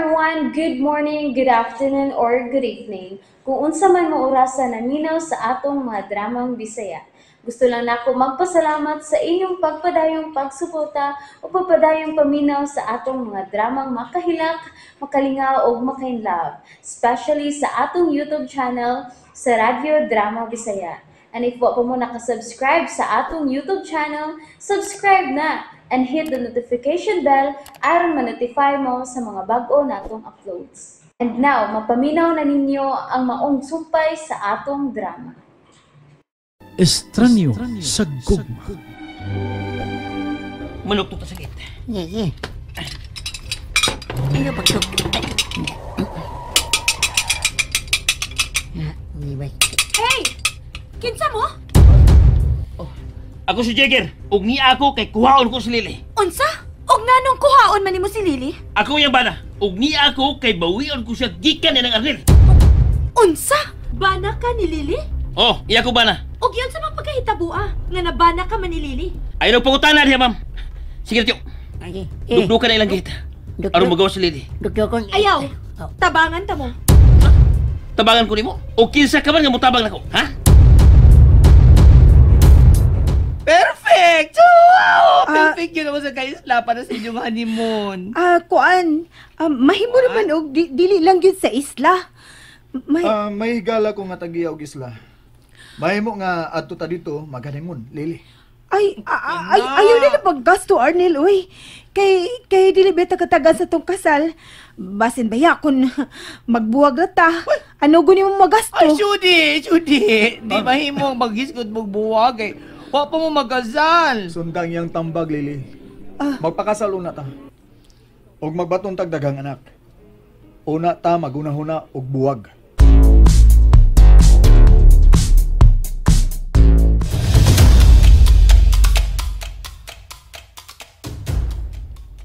everyone! Good morning, good afternoon, or good evening. Kung unsa man mo orasa naminaw sa atong mga dramang Bisaya. Gusto lang nako magpasalamat sa inyong pagpadayong pagsuporta o pagpadayong paminaw sa atong mga dramang makahilak, makalingaw o makainlove, especially sa atong YouTube channel sa Radyo Drama Bisaya. And if wa pa mo nakasubscribe sa atong YouTube channel, subscribe na and hit the notification bell aron ma-notify mo sa mga bag-o natong uploads. And now, mapaminaw na ninyo ang maong sumpay sa atong drama. Estranyo sa gugma. Manuktok ta sakit. Yeah. Ano pagtuk? Hey! Kinsa mo? Oh, ako si Jagger. Ug ni ako kay kuhaon ko si Lily. Unsa? Ug nganong kuhaon man nimo si Lily? Ako yang bana. Ug ni ako kay bawion ko siya gikan ni ng Arnel. Unsa? Bana ka ni Lily? Oh, iya ko bana. Ug yun sa mga pagkahitabua nga nabana ka man ni Lily. Ayaw pangutana diha, ma'am. Sige, tiyo. Okay. Dugdukan na ilang gate. Aron magawa si Lily. Dugdukon. Ayaw. Tabangan ta mo. Tabangan ko nimo? O kinsa ka man nga motabang nako, ha? Perfect! Wow! Perfect yun ako sa kaisla para sa inyong honeymoon. Kuan, mahimo naman og dili lang gyud sa isla. May higala ko nga tagiya og isla. Mahimo nga adto ta dito mag-honeymoon, Lily. Ay, ayaw nila paggasto, Arnel, uy. Kay dili beta katagan sa tong kasal. Basin baya kung magbuwag na ta. Ano guni mo magasto? Ay, Judy. Di mahimo maghisgot magbuwag eh. Wa pa mo magkasal. Sundang iyang tambag, Lily. Magpakasal una ta. Og magbatong tagdagang anak. Una ta magunahuna og buwag.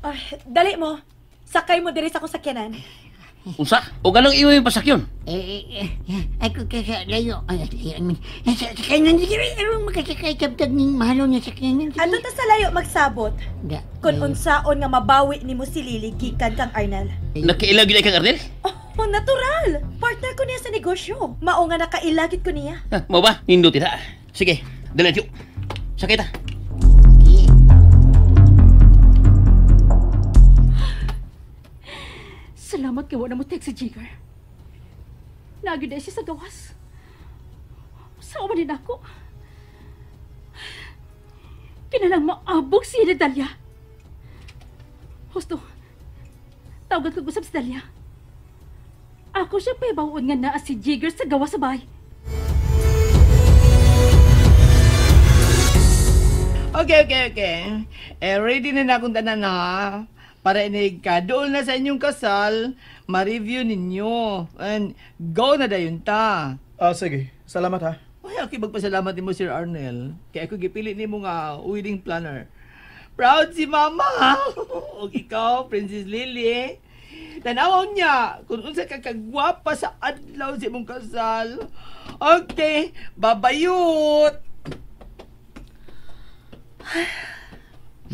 Ay, dali mo. Sakay mo diri sa akong sakyanan. Unsa? O ganong iyo yung pasakyon? Ako kaya layo. Sakyanan, aron makasakay sabtag ning mahalo nga sakyanan. Ano ta sa layo magsabot? Kung unsaon nga mabawi nimo si Lily gikan kang Arnel. Nakiilag yun kang Arnel? Oh, natural. Partner ko niya sa negosyo. Mao nga nakailagit ko niya. Ha, mao ba? Nindot ita. Sige, dali tiyo. Sakay ta. Salamat kay wala mo text si Jigger. Lagi na siya sa gawas. Saan man din ako? Kinalang maabog siya ni Dalia. Husto, tawagan ko usap si Dalia. Ako siya paibaon nga naa si Jigger sa gawas sa bahay. Okay. Eh, ready na akong tanan ha. Para inig ka, doon na sa inyong kasal, ma-review ninyo. And go na dayon ta. Sige. Salamat ha. Ay, ako magpasalamat nimo, Sir Arnel. Kaya ako gipili nimo nga wedding planner. Proud si Mama! O ikaw, Princess Lily. Tanaw niya kung unsa ka kagwapa sa adlaw sa imong kasal. Okay, babayut!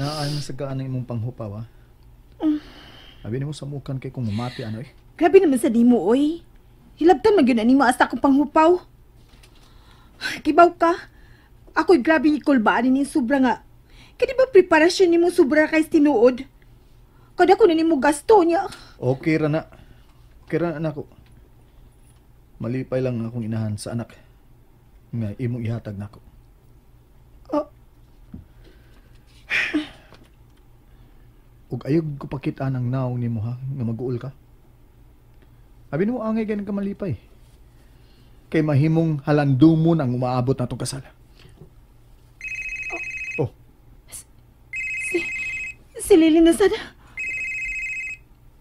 Naan sa gaan ang imong panghupaw ha? Abi nimo sa mukan kay kung mamati ano eh. Grabe naman sa nimo oy. Hilabtan man gyud ani mo asta akong panghupaw. Kibaw ka. Ako'y grabe ni kulbaan ni sobra nga. Kani ba preparasyon nimo sobra kay tinuod? Kada ko na nimo gasto niya. Okay ra na. Okay ra na nako. Malipay lang akong inahan sa anak nga imong ihatag nako. Oh. Ug ayog ko pakita ang naong nimo ha nga maguol ka. Abi nimo angay ganin ka malipay. Kay mahimong halandumon ang umaabot natong kasal. Oh. Si Lily na sada.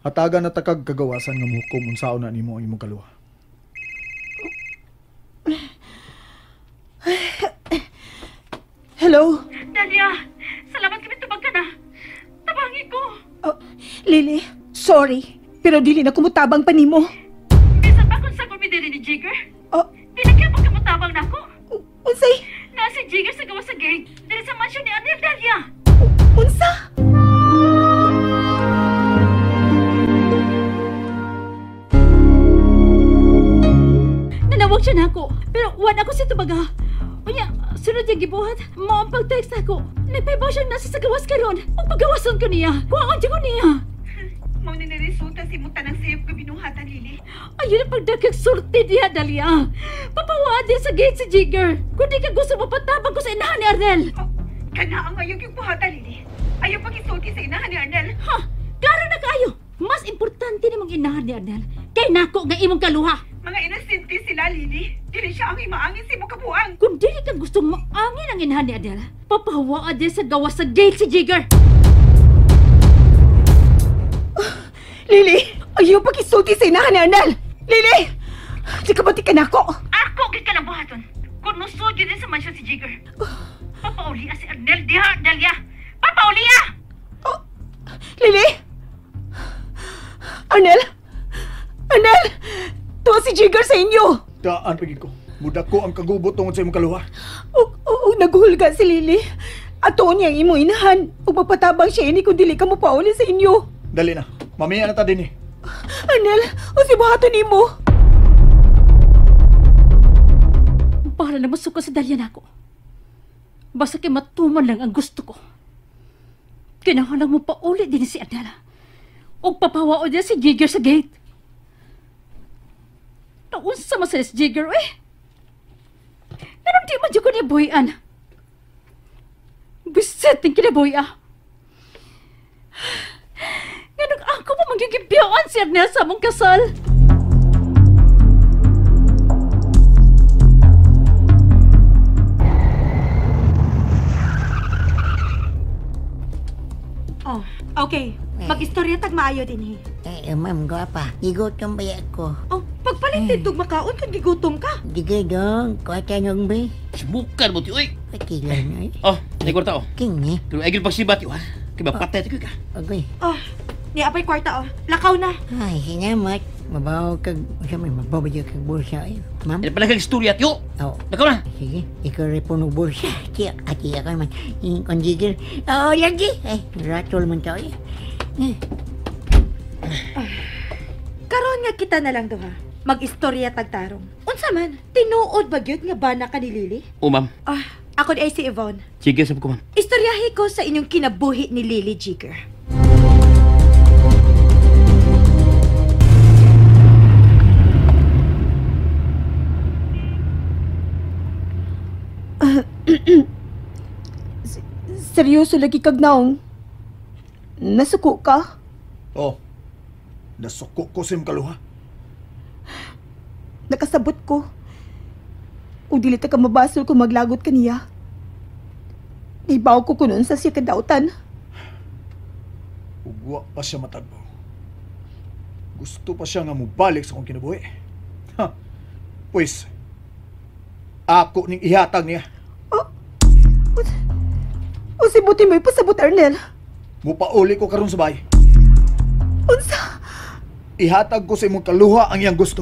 Hatagan na takag kagawasan nga muhukom unsaon na nimo ang imong kaluha. Hello. Dalia, salamat kami tubag ka na. Tabangi ko. Oh, Lily, sorry. Pero dili na kumutabang pa nimo. Bisan pa kung sagol mi diri ni Jigger? Oh. Dili kaya pagkamutabang nako. Unsay? Na si Jigger sa gawas sa gate. Diri sa mansion ni Arnel, Dalia. Unsa? Nitawag siya nako. Pero wala ako siya tubaga. Unya, sunod yung gibuhat, mao ang pag-text ako. Nagpaibaw siyang nasa sa gawas karon. Ug pagawason ko niya. Kuwaon ko niya. Mao ni resulta si imong tanang sayop nga binuhatan, Lily. Ayun ang pagdagkag sulti diha, Dalia. Papawaan din sa gate si Jigger. Kung di ka gusto mapatabang ko sa inahan ni Arnel. Oh, kana ang ayaw yung buhatan, Lily. Ayaw pag-isulti sa inahan ni Arnel. Ha? Klaro na kaayo. Mas importante nimong inahan ni Arnel kay nako nga imong kaluha. Mga inosente sila, Lily. Dili siya ang imaangin sa imong kabuang. Kung dili ka gusto maangin ang inahan ni Arnel, papahawaan din sa gawas sa gate si Jigger. Lily! Ayaw pag-isulti sa inahan ni Arnel! Lily! Di ka ba di ka nako? Ako gid ka ng buhaton. Kung musod yun sa mansyon si Jigger. Papaulia si Arnel diha, Dalia. Papaulia! Oh, Lily! Arnel! Arnel! Tuwa si Jigger sa inyo! Daan pagid ko. Mudako ang kagubot tungod sa imong kaluha. Og naghulga si Lily. Atuon niya ang imong inahan. Ug mapatabang siya ini kung dili ka mopauli sa inyo. Dali na. Mamaya na ta din eh. Arnel, o si buhaton nimo. Para na masuka sa Dalia nako. Basta kay matuman lang ang gusto ko. Kinahanglan mo pauli din si Arnel. Og papawaon niya si Jigger sa gate. Naunsa man sa si Jigger eh. Ganun di man dyan ko niya buhian. Biset ng kinabuhi ah. Ganun ako pa magigibiyaan si Arnel sa among kasal. Oh, okay. Mag-istorya tag maayo din eh. Eh, ma'am, gwapa. Gigutom ba ako? Oh, pagpalit dito makaon kung gigutom ka. Di dong, kuwata nung ba? Sibukan mo ti oy. Pati lang ay. Oh, may kwarta oh. King eh. Pero ay pagsibat ha. Kay mapatay ti ka. Agoy. Oh, ni apay kwarta oh. Lakaw na. Ay, salamat. Mabaw kag, sa may mabaw ba kag bulsa ay. Ma'am? Ila pala kag istorya tiyo. Oh. Lakaw na. Sige, ikaw rin po ng bulsa. Tiyak, ati ako naman. Yung Jigger. Oo, lagi. Ay, ratol man tao eh. Karon nga kita na lang duha. Mag-istorya tagtarong. Unsa man, tinuod ba gyud nga bana ka ni Lily? O ma'am. Ah, ako di ay si Yvonne. Jigger sa ko ma'am. Istoryahi ko sa inyong kinabuhi ni Lily, Jigger. Seryoso lagi kag naong. Nasuko ka? Oh. Nasuko ko sa imong kaluha. Nakasabot ko. O dili ta ka mabasol kung maglagot ka niya. Ibaw ko kunon sa siya kadautan. Ugwa pa siya matagbo. Gusto pa siya nga mubalik sa akong kinabuhi. Ha. Pwes, ako ning ihatag niya. Oh. O si buti mo ipasabot, Arnel. Mupauli ko karon sa bahay. Unsa? Ihatag ko sa imong kaluha ang iyang gusto.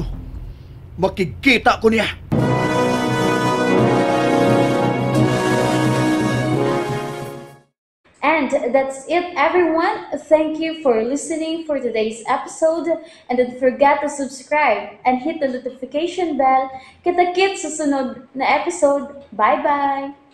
Makikita ko niya. And that's it, everyone. Thank you for listening for today's episode. And don't forget to subscribe and hit the notification bell. Kita-kits sa sunod na episode. Bye-bye!